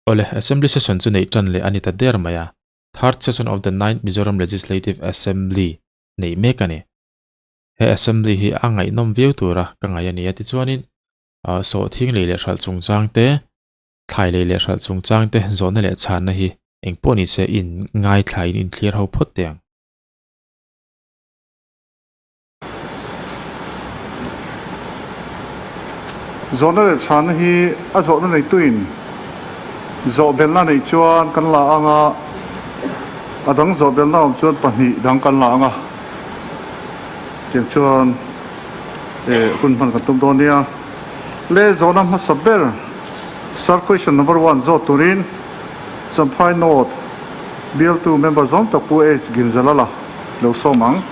Awle, Assembly Session chu neih tan leh a ni ta der mai a, Third Session of the Ninth Mizoram Legislative Assembly neih mek a ni. He Assembly hi a ngaihnawm viau tura ka ngaih a ni a, tichuanin sawhthing lei leh hralh chungchang te, thlai lei leh hralh chungchang te zawhna leh chhanna hi eng pawh ni se in ngaithlain in thlir ho phawt teh ang. Zawhna leh chhanna hi a zawhna neituin zawhbelna neih chuan kan la ang a, a dang zawhbelna awm chuan pahnih dang kan la ang a, tiang chuan eh hun hman kan tum dawn nia. Le zawhna hmasa ber Sir question number one zawt turin Champhai North bialtu member zawng tak Pu H Ginzalala lo sawm ang.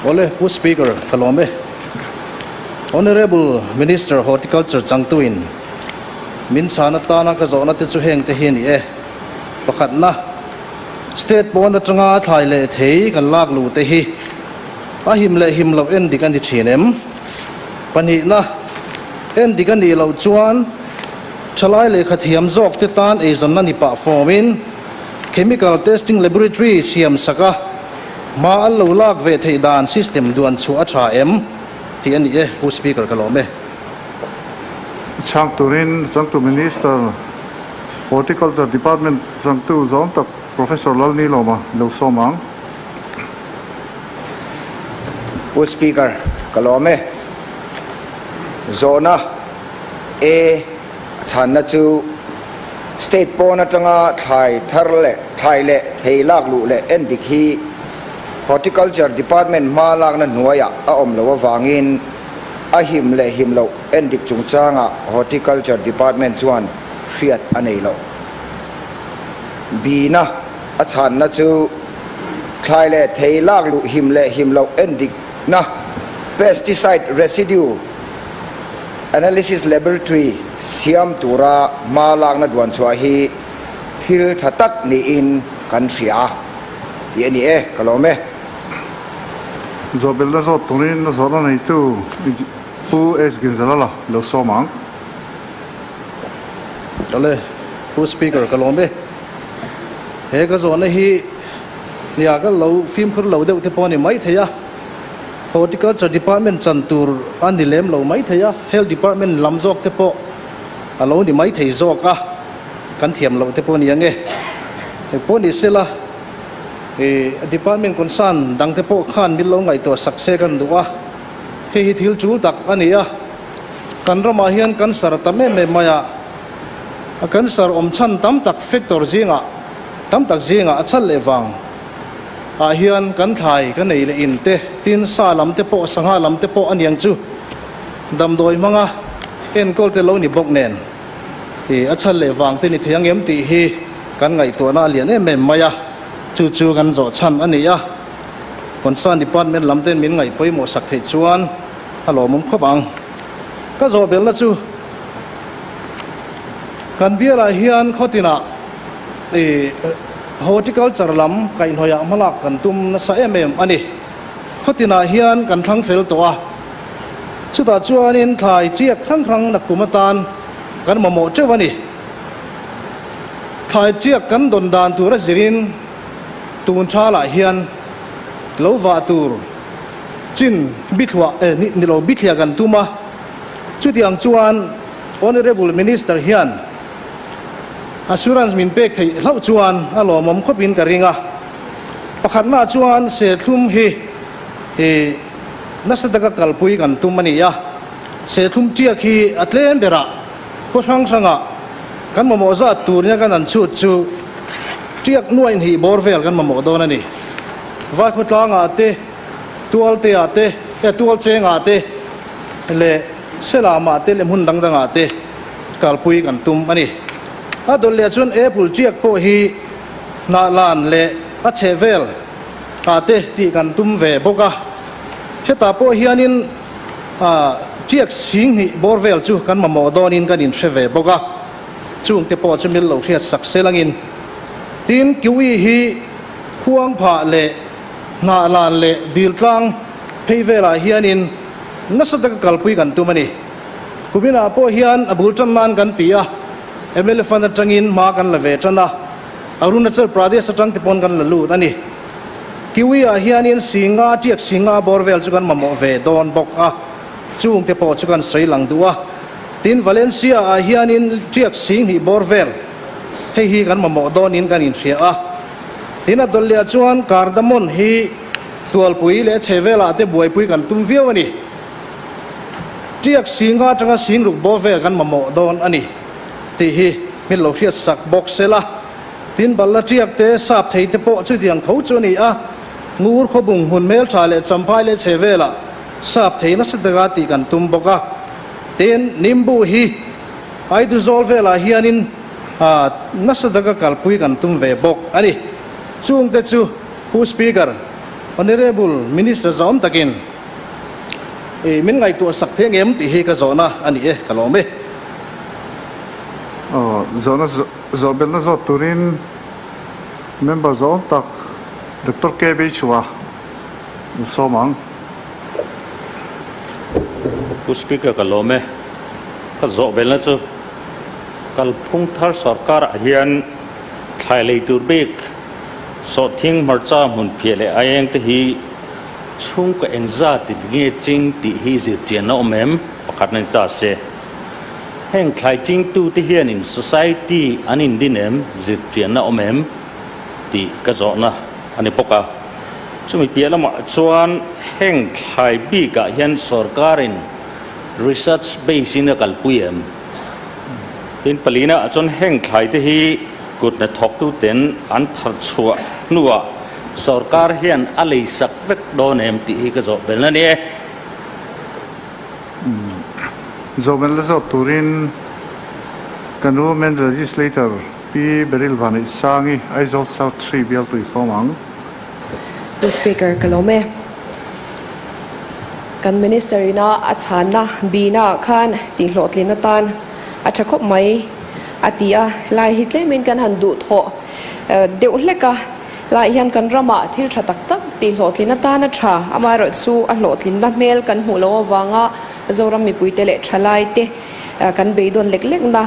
Awle Pu Speaker ka lawm e. Honourable Minister Horticulture changtuin min chhan atana ka zawhna te chu heng te hi a ni e. Pakhatna, State pawn atanga thlai leh thei kan lak luh te hi a him leh him loh en dik a ni thin em? Pahnihna, en dik a nih loh chuan Thalai lehkha thiam zawk te tan eizawnna ni pah fawmin Chemical Testing Laboratory siam sak a, hma an lo lak ve theih dan system duan chhuah a tha em tih a ni e, Pu Speaker ka lawm e. Chhang turin changtu Minister, Horticulture Department changtu zawm tak Professor Lalnilawma lo sawm ang. Pu Speaker ka lawm e. Zawhna. A chhanna chu state pawn atanga thlai thar leh thlai leh thei lak luh leh endik hi Horticulture Department hma lakna hnuaiah a awm loh avangin a him leh him loh endik chungchangah Horticulture Department chuan hriat a nei lo. B-na a chhanna chu thlai leh thei lak luh him leh him loh endikna pesticide residue Analysis Laboratory siam tura hma lakna duan chhuah hi thil tha tak niin kan hria a tih a ni e, ka lawm e. Zawhbelna zawt turin a zawhna neitu Pu H. Ginzalala lo sawm ang. Awle, Pu Speaker ka lawm e. He ka zawhna hi nia ka lo fimkhur lo deuh te pawh a ni maithei a. Horticulture Department chan tur a ni lem lo mai thei a, Health Department lam zawk te pawh a lo ni mai thei zawk a, kan thiam loh te pawh a ni ang e. Hei pawh ni sela, ih Department concern dang te pawh khan min lo ngaihtuah sak se kan duh a, hei hi thil tul tak a ni a, kan ramah hian cancer a tam em em mai a, a cancer awm chhan tam tak factor zingah tam tak zingah a chhal leh vang. Ah hian kan thlai ka nei leh in te, tin sa lam te pawh sangha lam te pawh a niang chu damdawi hmanga enkawl te lo ni bawk nen i a chhal leh vang te ni thei ang em tih hi kan ngaihtuahna a lian em em mai a, chu chu kan zawh chhan a ni a, Concern Department lam ten min ngaih pawimawh sak theih chuan a lawmawm khawp ang. Ka zawh belna chu kan bialah hian khawtinah i Horticulture lam kaihhnawihah hmalak kan tum nasa em em a ni. Khawtinah hian kan thlang fel tawh a, chutah chuanin thlai chiak hrang hrang nakkum atan kan mamawh teuh a ni. Thlai chiak kan dawn dan tur a zirin tun thalah hian lo vah tur chin bithluah eh ni lo bithliah kan tum a, chutiang chuan Honourable Minister hian Assurance min pek theih hlauh chuan a lawmawm khawpin ka ring a. Pakhatnaah chuan Sethlum hi i nasa taka kalpui kan tum a ni a. Sethlum tiak hi a tlem berah khaw hrang hrangah kan mamawh zat tur nia kan han chhut chu tiak nuaih hnih bawr vel kan mamawh dawn a ni. Vaikhawtlangah te, Tualteah te, e Tualchengah te leh Selamah te leh hmun dang dangah te kalpui kan tum a ni. A dawlh leh chuan apple tiak pawh hi hnah lan leh a chheh vel ah te tih kan tum ve bawk a. Hetah pawh hianin tiak sing hnih bawr vel chu kan mamawh dawnin kan inhre ve bawk a. Chung te pawh chu mil lo hriat sak sel angin. Tin, kiwi hi khuang phah leh hnah lan leh dil tlang phei velah hianin. nasa taka kalpui kan tum a ni. Kuminah pawh hian a bul tan nan kan ti a, mla fund atangin hma kan la ve tan a, Arunachal Pradesh atang te pawn kan la lut a ni. Kiwi ah hianin singa tiak singa bawr vel chu kan mamawh ve dawn bawk a, chung te pawh chu kan sawi lang duh a. Tin, Valencia ah hianin tiak singhnih bawr vel hei hi kan mamawh dawnin kan inhria a. Tin, a dawlhliah chuan cardamom hi tualpui leh chhe velah te buaipui kan tum viau a ni. Tiak singa atanga singruk bawr vel kan mamawh dawn a ni tih hi min lo hriat sak bawk sela. Tin, balla tiak te, sap thei te pawh chutiang tho chu a ni a, ngur khawbung hmun hmeltha leh champhai leh chhe velah sap thei nasa taka tih kan tum bawk a. Tin, nimbu hi Aiduzawl velah hianin nasa taka kalpui kan tum ve bawk a ni. Chungte chu Pu Speaker, Honourable Minister zawm takin min ngaihtuah sak thei angem tih hi ka zawhna a ni e, ka lawm e. Zawhna Zawhbelhna zawt turin member zawm tak Doctor KB Chua in sawm ang. Pu Speaker ka lawm e. Ka zawhbelhna chu kalphung thar sorkar ah hian thlai lei tur bik sawhthing hmarcha hmun phiah leh aieng te hi chhungkaw engzat in nge ching tih hi zirchian a awm em? Pakhat na ni ta se. Heng thlai chingtute hianin society an indin em, zirchianna awm em tih ka zawhna a ni bawk a. Chumi piah lamah chuan heng thlai bikah hian sorkarin research base in a kalpui em? Tin, palina ah chuan heng thlai te hi kut hnathawktuten an thar chhuah hnuah sorkar hian a leisak vek dawn em tih hi ka zawh belh a ni e. Zawhmelh la zawt turin kan Women Legislator Pi Beryl Vanneihsangi, Aizawl South Three bialtu i sawm ang. Pu Speaker, ka lawm e. Kan Minister ina a chhanna bina ah khan tihhlawhtlin atan a tha khawp mai a ti a, lai hi tlemin kan han duhthawh deuh hlek a. Lai hian kan ramah thil tha tak tak tih hlawhtlin atan a tha, amaherawhchu a hlawhtlinna hmel kan hmuh loh avanga Zoram mipuite leh thalaite kan beidawn lek lekna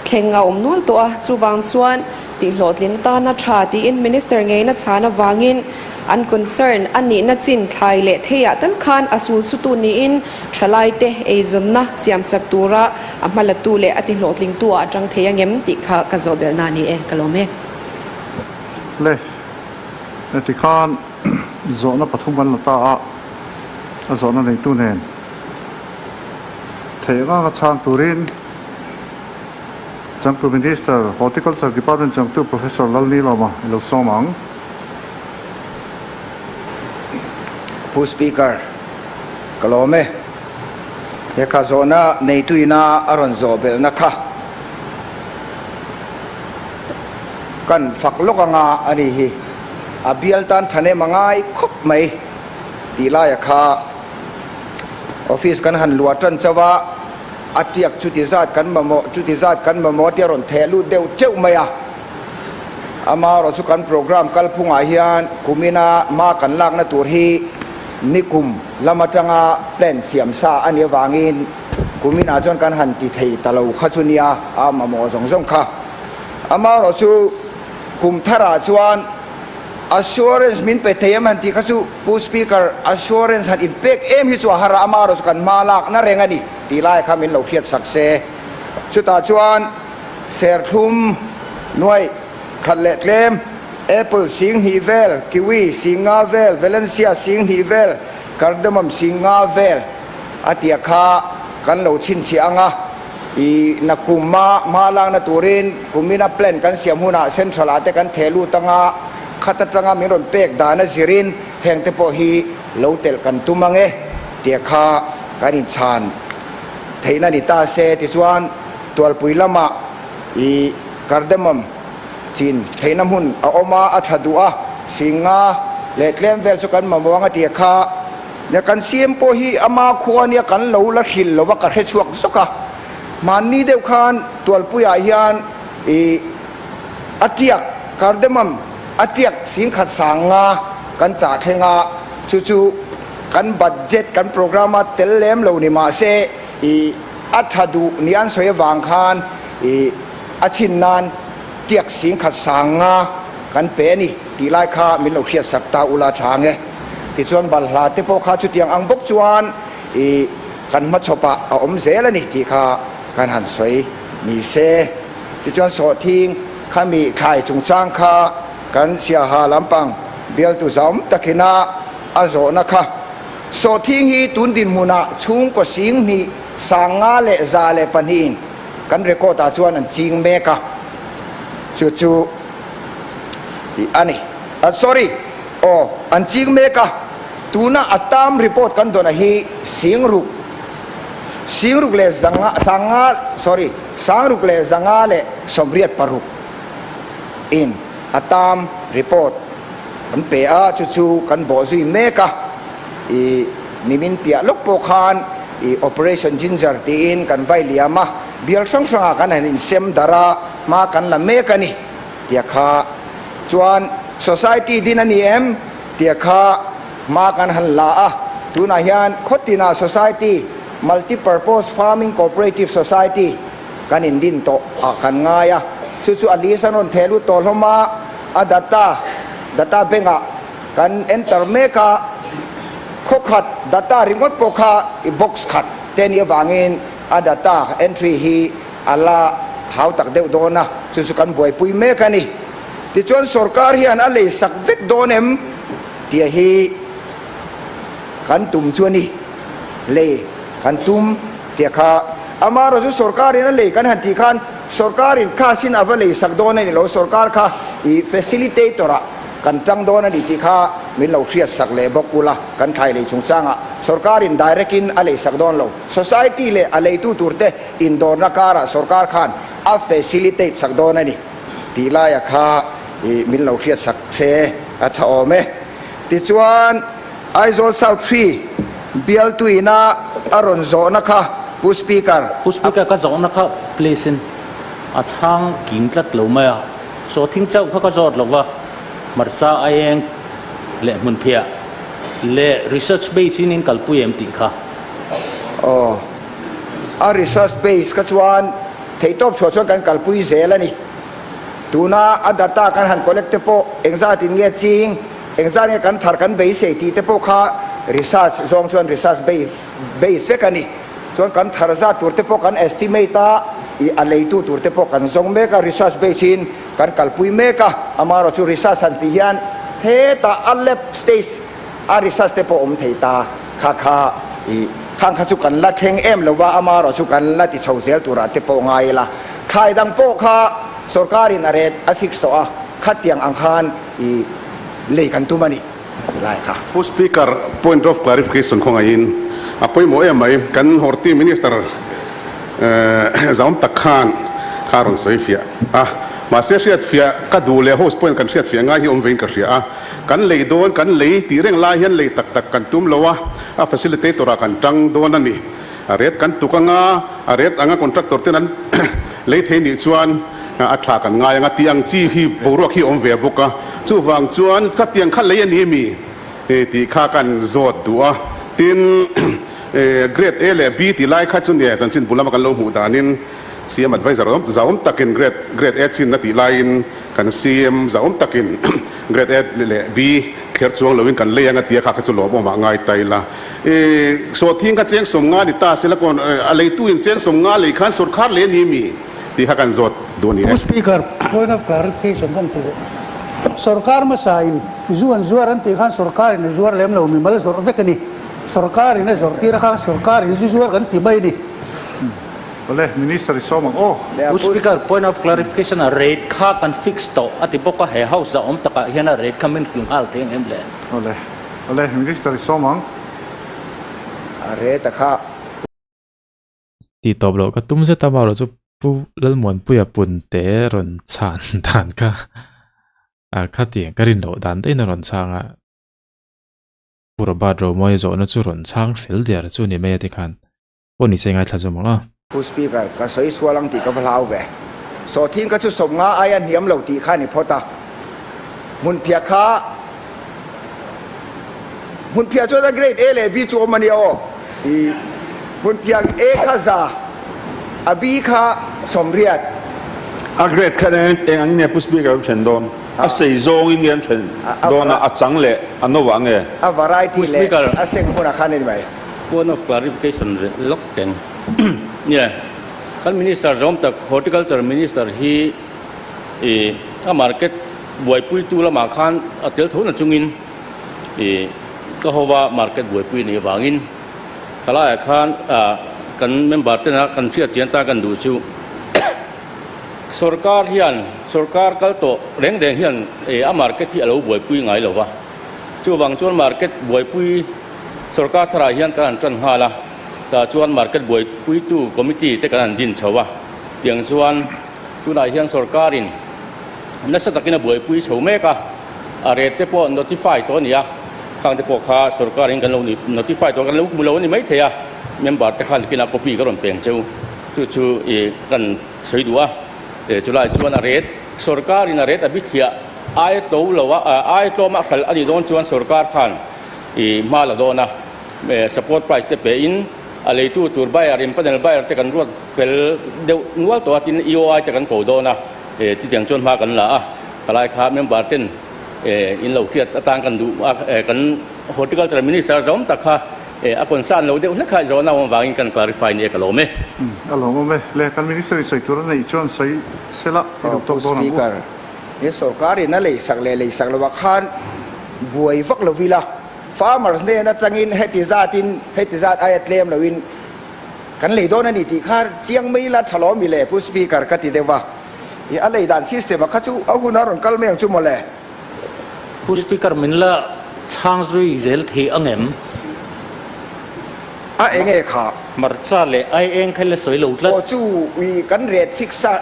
thleng a awm nual tawh a, chuvang chuan tih hlawhtlin atan a tha tiin Minister ngeina chhan avangin an concern a nihna chin thlai leh theiah tal khan a sul sutu niin thalaite eizawnna siamsak tura a hmalatu leh a ti hlawhtlingtu ah a tang thei angem tih kha ka zawhbelhna a ni e, ka lawm e. Le, heti khan zawhna pathum kan la ta a, a zawhna neitu nen theih anga chhang turin Changtu Minister, Horticulture Department Changtu Professor Lalnilawma i lo sawm ang. Pu Speaker, ka lawm e. Lehkha zawhna neituina a rawn zawh belhna kha. Kan fak lawk anga a ni hi a bial tan thahnem a ngai khawp mai tih laia kha office kan han luah tan chauh a, a tiak chuti zat kan mamawh chuti zat kan mamawh tia rawn theh lut deuh teuh mai a. Amaherawh chu kan programme kalphungah hian kumina hma kan lakna tur hi nikum lam atanga plan siam sa a nih avangin kuminah chuan kan han ti thei ta lo kha chu nia a mamawh zawng zawng kha. Amaherawh chu kum tharah chuan assurance min pe thei em han tih kha chu Pu Speaker, assurance han inpek em hi chu a har a, amaherawh chu kan hma lakna reng a ni tih lai kha min lo hriat sak se. Chutah chuan serthlum nuaih khat leh tlem, apple sing hnih vel, kiwi sing nga vel, valencia sing hnih vel, cardamom sing nga vel a tia kha kan lo chhinchhiah ang a. I nakum-a hma lakna turin kumina plan kan siam hunah Central-ah te kan theh lut anga, khat atanga min rawn pek dan a zirin heng te pawh hi lo telh kan tum ang e tih kha kan inchhan theihna ni ta se. Tichuan, Tualpui lamah i cardamom chin theihna hmun a awm a, a tha duh a, singa leh tlem vel chu kan mamawh ang a tih kha. Nia kan CM pawh hi ama khua nia kan lo la hrilh lo a ka hre chhuak zawk a, hmanni deuh khan Tualpuiah hian ih a tiak cardamom a tiak singkhat sang nga kan chah thleng a, chu chu kan budget kan program a tel lem lo ni mah se ih a tha duh ni an sawi avang khan ih a chhin nan tiak sing khat sang nga kan pe a ni tih lai kha min lo hriat sak ta ula tha ang e. Tichuan balhla te pawh kha chutiang ang bawk chuan ih kan hmachhawpah a awm zel a ni tih kha kan han sawi ni se. Tichuan sawhthing khami thlai chungchang kha kan siaha lampang bialtu zaum takina a zawhna kha sawhthing hi tun dinhmunah chhungkaw sing hnih 5102 in kan record ah chuan an ching mek a, chu chu tih a ni. Sorry, aw an ching mek a, tuna a term report kan dawn a hi singruk singruk leh zanga sanga sorry 6586 in a term report an pe a, chu chu kan bawh zui mek a, ih nimin piah lawk pawh khan ih operation ginger tiin kan vai liam a, bial hrang hrangah kan han insem darh a, hma kan la mek a ni tia kha chuan society din a ni em tia kha hma kan han la a, tunah hian khawtinah society multi purpose farming cooperative society kan indin tawh ah kan ngai a, chu chu a list an rawn theh lut tawh hlawm a, a data data bank ah kan enter mek a, khaw khat data ringawt pawh kha i box khat te nih avangin a data entry hi a la hau tak deuh dawn a, chu chu kan buaipui mek a ni. Tichuan sorkar hian a lei sak vek dawn em tih hi kan tum chu a ni. Lei kan tum tih kha amaherawh chu sorkarin a lei kan han tih khan sorkarin khasin a va lei sak dawn a ni lo, sorkar kha i facilitator ah kan tang dawn a ni tih kha min lo hriat sak leh bawk ula, kan thlai lei chungchangah sorkarin direct in a lei sak dawn lo, society leh a leitu turte indawrna karah sorkar khan a facilitate sak dawn a ni tih laia kha i min lo hriat sak se a tha awm e. Tichuan Aizawl South Hri bialtuina a rawn zawhna kha Pu Speaker. Pu Speaker ka zawhna kha please in a chhang kim tlat lo mai a, sawhthing chauh kha ka zawt lo va, hmarcha aieng leh hmunphiah leh research base in in kalpui em tih kha. Aw. A research base kha chuan theihtawp chhuah chuan kan kalpui zel a ni. Tuna a data kan han collect te pawh engzatin nge ching, engzat nge kan thar kan beisei tih te pawh kha research zawng chuan research base base vek a ni. Chuan kan thar zat tur te pawh kan estimate a, ih a leitu tur te pawh kan zawng mek a, research base in kan kalpui mek a. Amaherawhchu research han tih hian hetah a lab stage a research te pawh awm thei ta kha kha ih khang kha chu kan la thleng em lo va, amaherawh chu kan la ti chho zel turah te pawh ngai ila. Thlai dang pawh kha sorkarin a ret a fix tawh a, khatiang ang khan ih lei kan tum a ni ti lai kha. Pu Speaker, point of clarification khawngaihin a pawimawh em mai, kan Horti Minister Zaum tak khan kha a rawn sawi fiah a, mahse hriatfiah ka duh leh host point kan hriatfiah ngai hi awm vein ka hria a. Kan lei dawn, kan lei tih reng lai hian lei tak tak kan tum lo a, a facilitator ah kan tang dawn a ni. A ret kan tuk anga, a ret anga contractor ten an lei thei nih chuan a tha kan ngai anga tih ang chi hi boruak hi a awm ve bawk a. Chuvang chuan khatiang kha lei a ni mi tih kha kan zawt duh a. Tin, grade A leh B tih lai kha chu nia chanchin bul lama kan lo hmuh danin CM adviser zauawm takin grade grade A chin a tih laiin Kan CM zahawm takin Grade A leh B thler chuang loin kan lei ang a tia kha kha chu lawmawmah ngai ta ila. I sawhthing kha cheng 50 ni ta sela kawn a leitu in cheng 50 lei khan sawrkhar lei a ni mi tih kha kan zawt duh a ni e. Pu Speaker, point of clarification kan ti leh. Sawrkar hmasa in zu an zuar an tih khan sawrkar in a zuar lem lo, mimal zawrh vek a ni. Sawrkar in a zawrh tir a kha sawrkar in zu zuar kan ti mai a ni. Awle, Minister i sawm ang aw. Pu Speaker, point of clarification a rate kha kan fix tawh a ti bawk a, he House a awm takah hian a rate kha min hrilh nghal thei ang em le? Awle, awle, Minister i sawm ang. A rate a kha. Tih tawp loh ka tum zet a, amaherawh chu Pu Lalmuanpuia punte rawn chhan dan kha khatiang ka rin loh dan daih in a rawn chhang a. Pu Robert Romawia zawhna chu rawn chhang fel der chu ni mai a tikhan. Pawh ni se ngaithla zawm ang a. Pu Speaker, ka sawi sual ang tih ka va hlau ve. Sawhthing kha chu 50 aia hniam lo tih kha a ni phawt a. Hmunphiah kha Hmunphiah chuan a grade A leh B chu awm a nia aw. I hmunphiah A kha za, a B kha 80. A grade kha eng eng angin nge Pu Speaker an then dawn? A sei zawngin nge an then dawn a, a chang leh a no ah nge? A variety Pu leh Speaker. a seng hunah khan a ni mai. Point of clarification reh lawk teng. Nge kan Minister zawm tak Horticulture Minister hi i a market buaipuitu lamah khan a tel tho na chungin i ka hova market buaipui a nih avangin khalaiah khan kan member tena kan hriat chian tan kan duh chu sorkar hian sorkar kal tawh reng reng hian a market hi a lo buaipui ngai lo va, chuvang chuan market buaipui sorkar tharah hian kan han tan nghal a, tah chuan market buaipuitu committee te kan han din chho a, tiang chuan tunah hian sorkarin nasa takin a buaipui chho mek a, a rate te pawh notify tawh a ni a, khang te pawh kha sorkarin kan lo notify tawh kan lo hmu lo a ni maithei a, member te khan kinah copy ka rawn peng cheu, chu chu ih kan sawi duh a, chulai chuan a rate sorkarin a rate a bithliah ai to lo a, ai tlawm a hralh a nih dawn chuan sorkar khan ih hma la dawn a, support price te pe in a leitu tur buyer in panel buyer te kan ruat fel deuh nual tawh a, tin EOI te kan ko dawn a. Chutiang chuan hma kan la a, khalai kha member ten in lo hriat atan kan duh a, kan Horticulture Minister zawm tak kha a concern lo deuh hlek kha zawhna awm avangin kan clarify nia ka lawm e. A lawm awm e. Le kan Minister in sawi tur a neih chuan sawi sela i duh tawk dawn ang u. Speaker, he sorkar in a leisak leh leisak lovah khan buai vak lo ila, farmers hnen atangin heti zatin heti zat aia tlem loin Kan lei dawn a ni tih kha chiang mai ila tha lawm i le Pu Speaker ka ti deuh a, i a lei dan system a kha chu a hun a rawn kal mai ang chu mawle. Pu Speaker min la chhang zui zel thei ang em? A eng e kha? Hmarcha leh ai eng kha la sawi lo tlat. Aw chu i kan rate fix a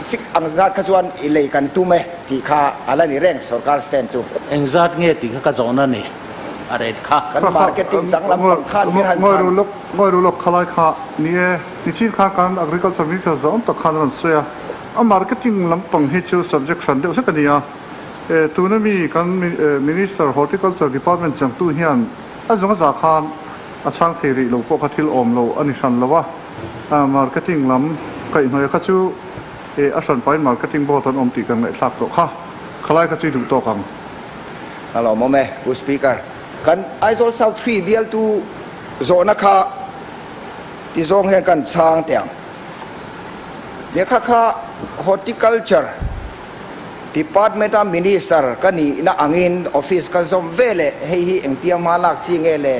fix ang zat kha chuan i lei kan tum e tih kha a la ni reng sorkar stand chu. Eng zat nge tih kha ka zawhna ni a rate kha. Kan marketing chang lam pang khan mir han chhan. Ngawi ru lawk khalai kha ni e, nichin khan kan Agriculture Minister zawng tak khan a rawn sawi a, a marketing lampang hi chu subject hran deuh hlek a ni a, e tuna mi kan Minister Horticulture Department changtu hian a zawng a za khan a chhang thei rih lo pawh kha thil awm lo a ni hran lo a, marketing lam kaihhnawih kha chu e a hran pahin marketing board an awm tih kan ngaihthlak tawh kha, khalai kha chu i duh tawk ang. A lawmawm e, Pu Speaker. Kan Aizawl South Three bialtu Zawhna kha ti zawng hian kan chhang teh ang. Lehkha kha Horticulture Department a Minister ka nihna angin office ka zawm ve leh hei hi engtia hma lak chi nge le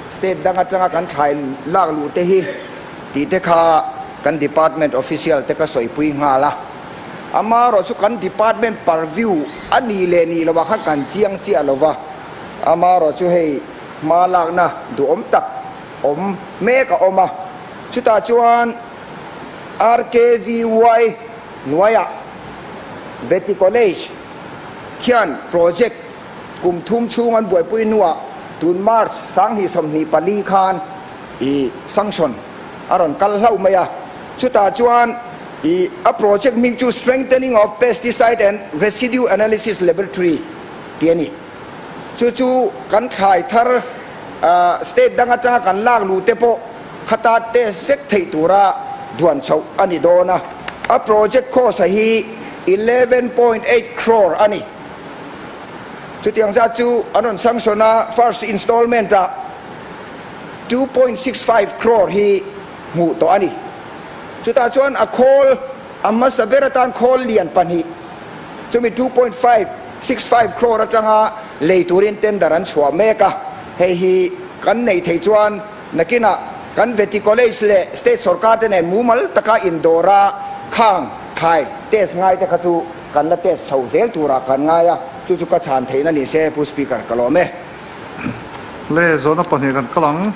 state dang atanga kan thlai lak luh te hi tih te kha kan department official te ka sawipui nghal a. Amaherawh chu kan department purview a nih leh nih lovah khan kan chiang chiah lova. Amaherawh chu hei. Hma lakna duhawm tak awm mek a awm a, chutah chuan RKVY hnuaiah Vety College khian project kum thum chhung an buaipui hnuah tun March 2024 khan i sanction a rawn kal hlauh mai a, chutah chuan i a project hming chu Strengthening of Pesticide and Residue Analysis Laboratory tih a ni. Chu chu kan thlai thar state dang atanga kan lak luh te pawh khata test vek theih tura duan chhoh a ni dawn a. A project cost a hi 11.8 crore a ni. Chutiang zat chu an rawn sanction a, first installment ah 2.65 crore hi hmuh tawh a ni. Chutah chuan a khawl a hmasa ber atan khawl lian pahnih chumi 2.565 crore atanga lei turin tender an chhuah mek a, hei hi kan neih theih chuan nakinah kan Vety College leh State sorkar te nen mumal taka indawra khang thlai test ngai te kha chu kan la test chho zel turah kan ngai a, chu chu ka chhan theihna ni se Pu Speaker ka lawm e. Le zawhna pahnih kan kal ang.